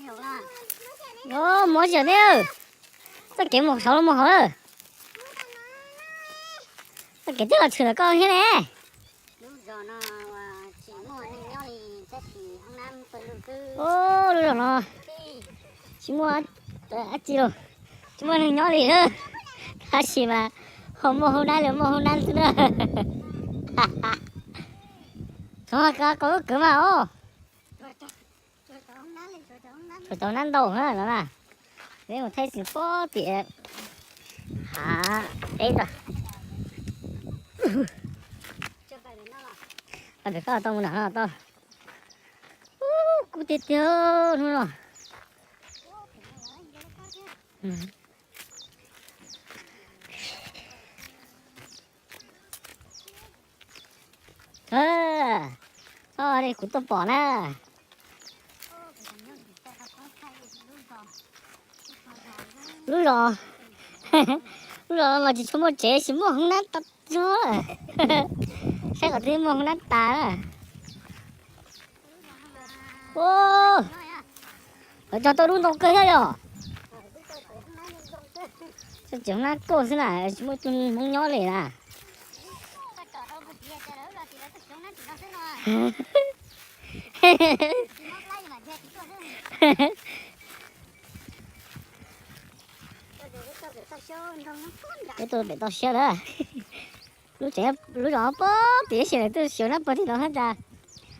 Yog, muab ziam ne. Txoj kev mus saud los mus hauv lawm. Txoj kev twb los tshwm ntawm koj thiab ne. Lub zos no tsis muaj neeg nyob li, tab sis hoob nab pawg lug xwb. Lub zos no tsis muaj dab tsi los, tsis muaj neeg nyob li na. Tab sis mas ho muaj hoob nab li, muaj hoob nab xwb na. Txhob kov lub kawg mas os. Tshuav tau nab ntau na no na. Peb mus thaij xwm pob tim hav teb ntag. Pem koj tau mus nram no tau. Ub, kub tiag tiag hnub no. Kuv tuaj pom na. Lub zos, lub zos no mas tsis tshua muaj tsev, tsis muaj hoob nab tag zog. Saib kom twb muaj hoob nab tas na. Lawv cog tau dub ntau kawg thiab yom. Tseem hoob nab tuaj xwb na, tsis muaj tus Hmoob nyob li na. Peb tuaj pem toj siab na. Lub tsev, lub zos pog tim ib xyem lawv twb xyov nab pog tim no hab tas.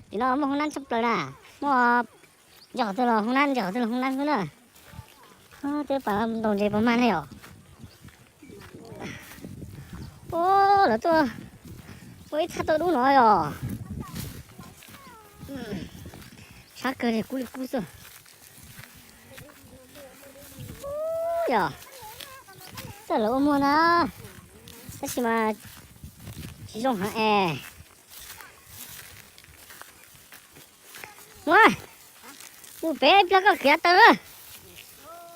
Tim no muaj hoob nab tshaj plaws na. Muaj ntse qhov twg los hoob nab, ntse qhov twg los hoob nab xwb na. Twb pas ntaus ntses puas mag ne yom. Ub, lawv tuaj ua ib thaj tauj dub no yom. Sab kawg li, kub li kub xwb. Yog, txawj lawv ua muag na, tab sis mas tsis zoo heev es. Ua, mus pem ib pliag koj khiav tawm na.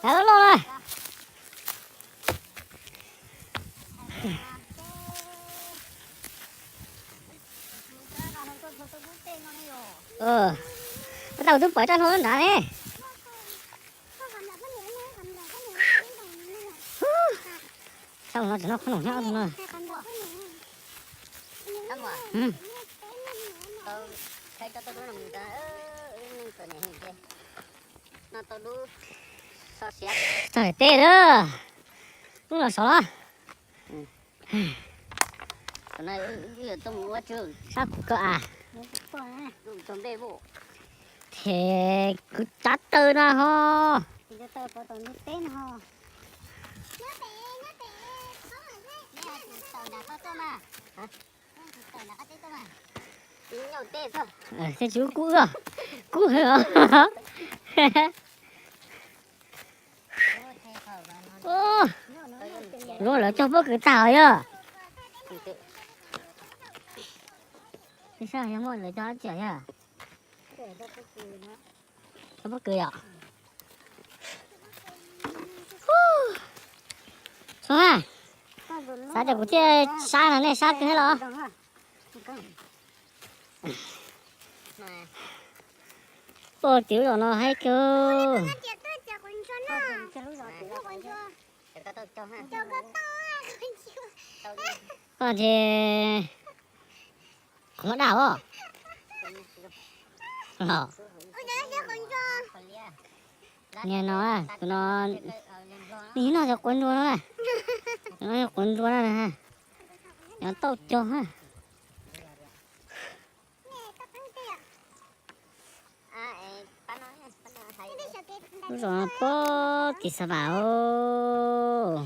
Yav loj loj na. Tau twb pom raj hlau nrad ne. Sab no tseem noj qhob noom nyob no. Txog teb lawm, lub no sov los. Sab kuv kawg as. Ces kuv cav taw no ho. Tej tsis kub, kub heev os. Ua, lawv cog pob kws tag os yog. Tej sab yog muaj lawv cog dab tsi yog? Cog pob kws yom. Xav tias kuv thiaj sab no nej sab kawg thiab los. Ua, tim lub zos no haib kawg. Koj ces qhov muag daj os. Niag no, tus no, nws yog no yog quav ntsua no na. Tus no yog quav ntsua na. Nyob tauj cog na. Lub zos no pob tim Xav Vam os.